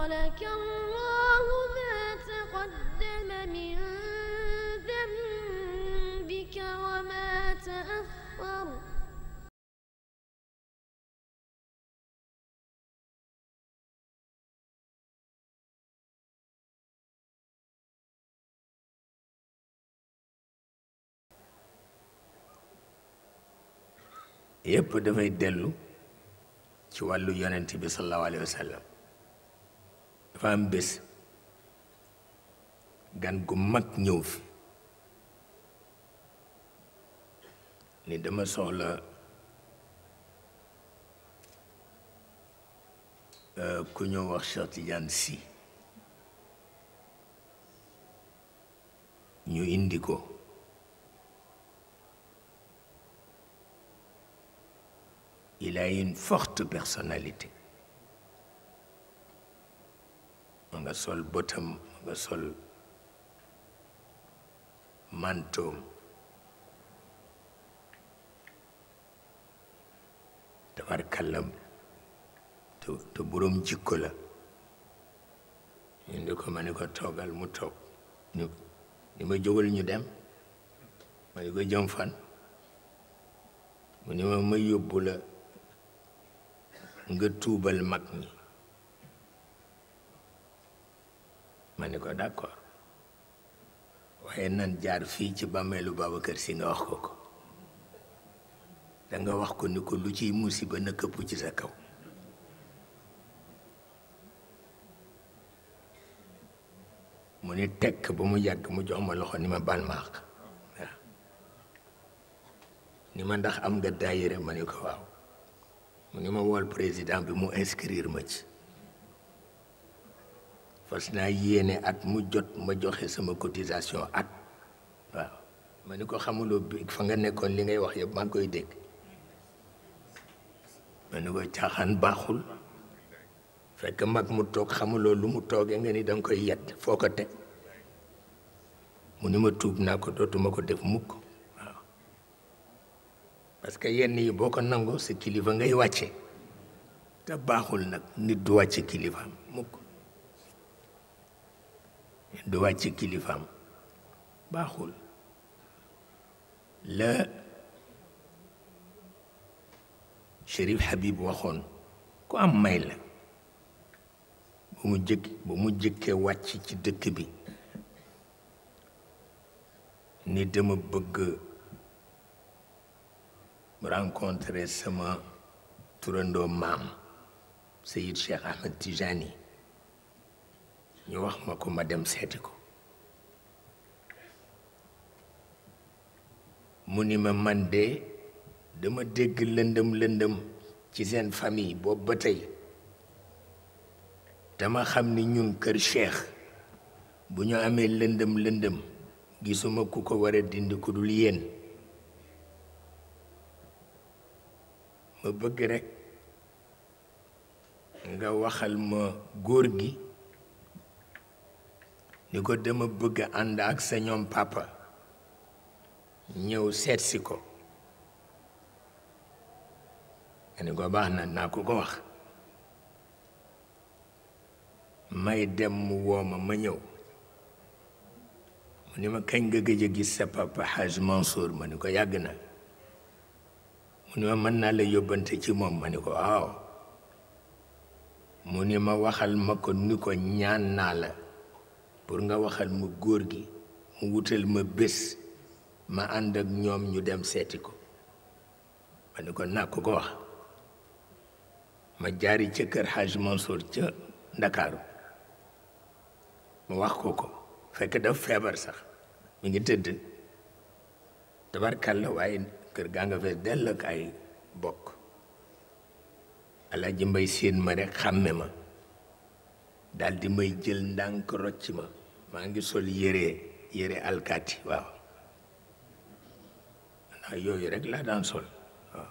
لك الله ما تقدم من ذنبك وما تأخر yépp dafay dellu ci wàllu yonent bi sallallahu alayhi wa sallam dafa am bés gan gu mag ñëw fi ni dama soxla ku ñëw wax Cheikh Tidiane si ñu indi ko il a une forte personnalité ma nga sol bëtam ma nga sol mantoom tabarkallam te boroom jikko la indi ko ma ni ko toogal mu toog ni ma jógal ñu dem ma ni ko jëm fan mu ni ma yóbbu la nga tuubal mag ñi ma ni ko d'accord waaye nan jaar fii ci bàmmeelu Babacar Si nga wax ko danga wax ko ni ko lu ciy musiba na këpp ci sa kaw mu ni tekk ba mu yàgg mu jox ma loxo ni ma baal ma àq waaw ni ma ndax am nga daayira ma ni ko waaw mu ni ma wool président bi mu inscrire ma ci fas naa yéene at mu jot ma joxe sama cotisation at waaw ma ni ko xamuloo bi fa nga nekkoon li ngay wax yëpp maa ngi koy dégg ma ni ko caaxaan baaxul fekk mag mu toog xamuloo lu mu toogee nga ni danga koy yedd foo ko teg mu ni ma tuub naa ko dootuma ko def mukk waaw parce que yenn yi boo ko nangoo sa kilifa ngay wàcce te baaxul nag nit du wàcce kilifaam mukk nit du wàcce kilifaam baaxul la Chérif Habib waxoon ku am may la bu mu jëkkee wàcc ci dëkk bi ni dama bëgg rencontrer sama turandoo maam Seyid Cheikh Ahmed Tidiane ñu wax ma ko ma dem seeti ko mu ni ma man de dama dégg lëndëm ci seen famille boobu ba tey dama xam ni ñun kër Cheikh bu ñu amee lëndëm gisuma ku ko war a dindi ku dul yéen ma bëgg rekk nga waxal ma góor gi ni ko dama bëgg ànd ak sa ñoom papa ñëw seetsi ko nga ni ko baax na naa ko wax may dem mu wooma ma ñëw mu ni ma kañ nga gëj a gis sa papa Haj Mansour ma ni ko yàgg na mu ni ma mën naa la yóbbante ci moom ma ni ko waaw mu ni ma waxal ma ko ni ko ñaan naa la pour nga waxal ma góor gi mu wutal ma bés ma ànd ak ñoom ñu dem seeti ko ma ni ko naa ko wax ma jaari ca kër Haj Mansour ca Ndakaaru ma wax ko fekk daf feebar sax mi ngi tëdd tabarkalla waaye kër gaa nga fees dell ak ay bokk Alaaji Mbay séen ma rek xàmme ma daal di may jël ndànk rocc ma maa ngi sol yére alkaati waaw ndax yooyu rek laa daan sol waaw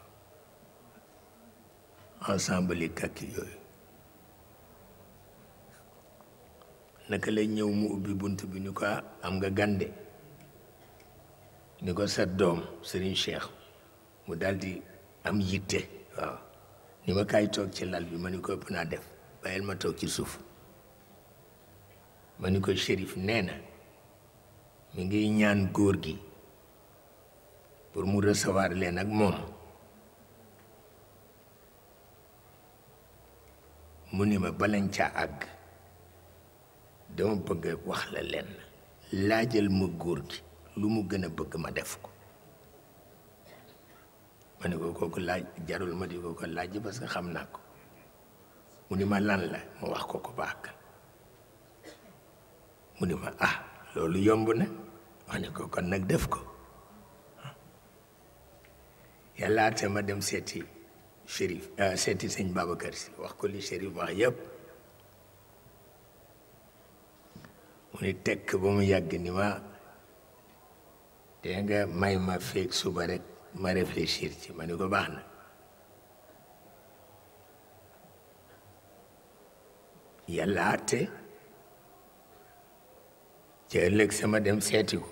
ensemble yi kaki yooyu naka lay ñëw mu ubbi bunt bi ni ko am nga gande ni ko sa doom Serigne Cheikh mu daldi am yitte waaw ni ma kaay toog ci lal bi ma ni ko ëpp naa def bàyyil ma toog ci suuf ma ni ko Chérif nee na mi ngi ñaan góor gi pour mu recevoir leen ak moom. mu ni ma balañ ca àgg dama bëgg wax la lenn laajal ma góor gi lu mu gën a bëgg ma def ko. ma ne ko kooku laaj jarul ma di ko laaj parce que xam naa ko. mu ni ma lan la ma wax ko baax. mu ni ma loolu yomb na. ma ne ko kon nag def ko. yàlla te ma dem seeti Chérif seeti sëñ Babacar Si wax ko li Chérif wax yëpp. mu ni tekk ba mu yàgg ni ma te nga may ma feeg suba rek ma réfléchir ci. ma ni ko baax na. yàlla àtte ca ëllëg sama dem seeti ko.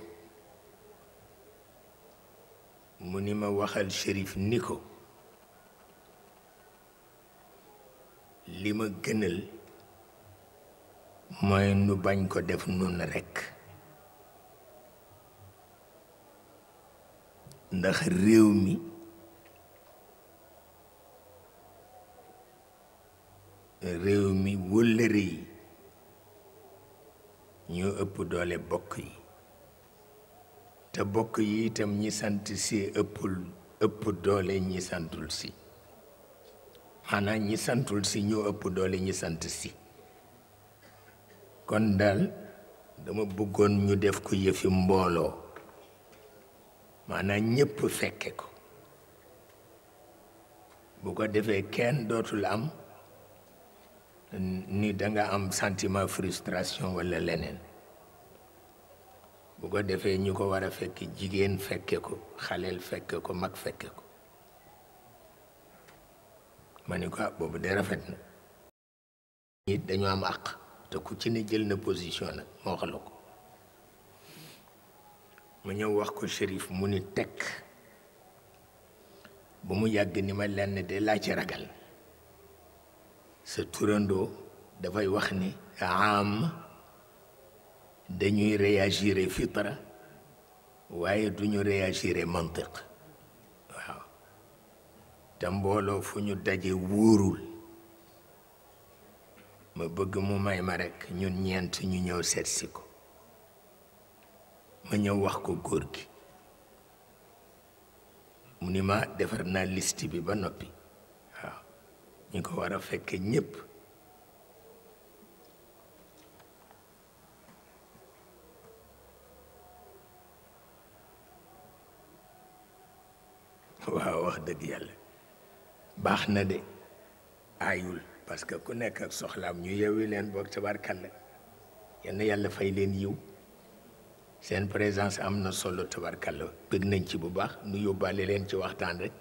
mu ni ma waxal Chérif ni ko li ma gënal mooy nu bañ ko def nun rekk, ndax réew mi wëllëre yi ñoo ëpp doole bokk yi, te bokk yi itam ñi sant si ëpp doole ñi santul si. maanaam ñi santul si ñoo ëpp doole ñi sant si. kon daal dama bëggoon ñu def ko yëfi mbooloo, maanaam ñépp fekke ko. bu ko defee kenn dootul am ni danga am sentiment frustration walla leneen. bu ko defee ñu ko war a fekke jigéen fekke ko, xaleel fekke ko, mag fekke ko. ma ni ko boobu de rafet na. nit dañu am àq te ku ci ne jël na position nag moo wax la ko. ma ñëw wax ko Chérif mu ni tekk ba mu yàgg ni ma lenn de laa ci ragal. sa turandoo dafay wax ni am dañuy réagir fitra waaye duñu réagir mantiq. waaw te mbooloo fu ñu daje wóorul. ma bëgg mu may ma rekk ñun ñeent ñu ñëw seetsi ko. ma ñëw wax ko góor gi. mu ni ma defar naa liste bi ba noppi. waaw ñu ko war a fekke ñépp. waaw wax dëgg yàlla baax na de aayul, parce que ku nekk ak soxlaam ñu yewi leen boog tabarkalla. yenn yàlla fay leen yiw. seen présence am na solo tabarkalla bëgg nañ ci bu baax nu yóbbaale leen ci waxtaan rek.